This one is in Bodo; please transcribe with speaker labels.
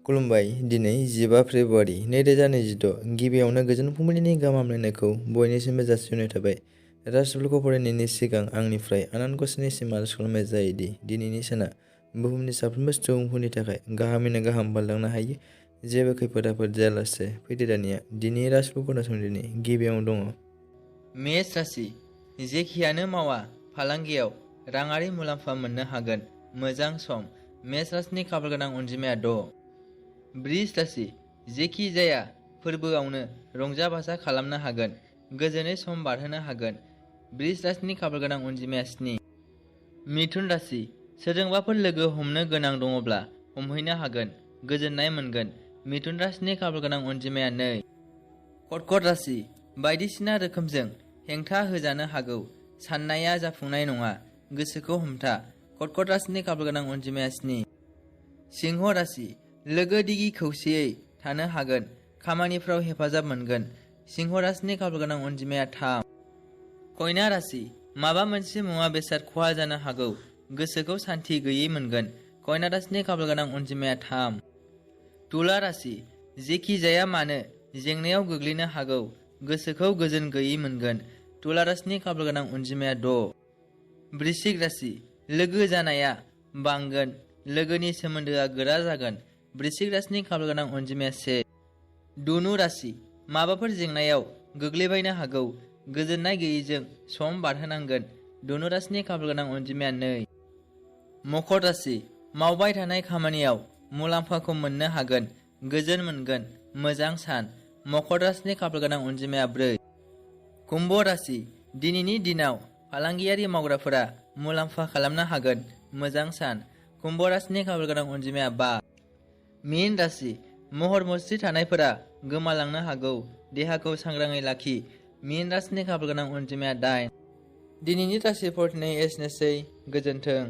Speaker 1: खुलुमबाय। दिनै 15 फेब्रुआरि 2026 गिबियावनो गोजोन फुंबिलिनि गाहाम हामलायनायखौ बयनिसिमबो जासिहरनाय थाबाय। राशिफोरखौ फरायनायनि सिगां आंनिफ्राय आनान गसाइनिसिम आरज खालामनाय जायोदि दिनैनि साना बुहुमनि साफ्रोमबो सुबुंफोरनि थाखाय गाहामैनो गाहाम बारलांनो हायो। जेबो खैफोद आफोद जायालासे फैदो दानिया दिनै राशिफोरखौ खोनासंदिनि गिबियावनो दङ
Speaker 2: मेष राशि। जेखियानो मावा फालांगियाव राङारि मुलाम्फा मोननो हागोन। मोजां सम। मेष राशिनि खाफाल गोनां अनजिमाया 6। बृष राशि। जेखि जाया फोरबोआवनो रंजा बाजा खालामनो हागोन। गोजोनै सम बारहोनो हागोन। बृष राशिनि खाफाल गोनां अनजिमाया 7। मिथुन राशि। सोरजोंबाफोर लोगो हमनो गोनां दङब्ला हमहैनो हागोन। गोजोननाय मोनगोन। मिथुन राशिनि खाफाल गोनां अनजिमाया 2। कर्कट राशि। बायदिसिना रोखोमजों हेंथा होजानो हागौ। साननाया जाफुंनाय नङा। गोसोखौ हमथा। कर्कट राशिनि खाफाल गोनां अनजिमाया 7। सिंह राशि। लोगो दिगि खौसेयै थानो हागोन। खामानिफ्राव हेफाजाब मोनगोन। सिंह राशिनि खाफाल गोनां अनजिमाया 3। कन्या राशि। माबा मोनसे मुवा बेसाद खहा जानो हागौ। गोसोखौ सान्थि गैयै मोनगोन। कन्या राशिनि खाफाल गोनां अनजिमाया 3। तुला राशि। जेखि जाया मानो जेंनायाव गोग्लैनो हागौ। गोसोखौ गोजोन गैयै मोनगोन। तुला राशिनि खाफाल गोनां अनजिमाया 6। वृश्चिक राशि। लोगो जानाया बांगोन। लोगोनि सोमोन्दोआ गोरा जागोन। वृश्चिक राशिनि खाफाल गोनां अनजिमाया 1। धनु राशि। माबाफोर जेंनायाव गोग्लैबायनो हागौ। गोजोननाय गैयैजों सम बारहोनांगोन। धनु राशिनि खाफाल गोनां अनजिमाया 2। मकर राशि। मावबाय थानाय खामानियाव मुलाम्फाखौ मोननो हागोन। गोजोन मोनगोन। मोजां सान। मकर राशिनि खाफाल गोनां अनजिमाया 4। कुम्भ राशि। दिनैनि दिनाव फालांगियारि मावग्राफोरा मुलाम्फा खालामनो हागोन। मोजां सान। कुम्भ राशिनि खाफाल गोनां अनजिमाया 5। मीन राशि। महर मुस्रि थानायफोरा गोमालांनो हागौ। देहाखौ सांग्राङै लाखि। मीन राशिनि खाफाल गोनां अनजिमाया 8। दिनैनि राशि फरायनाय एसेनोसै। गोजोन्थों।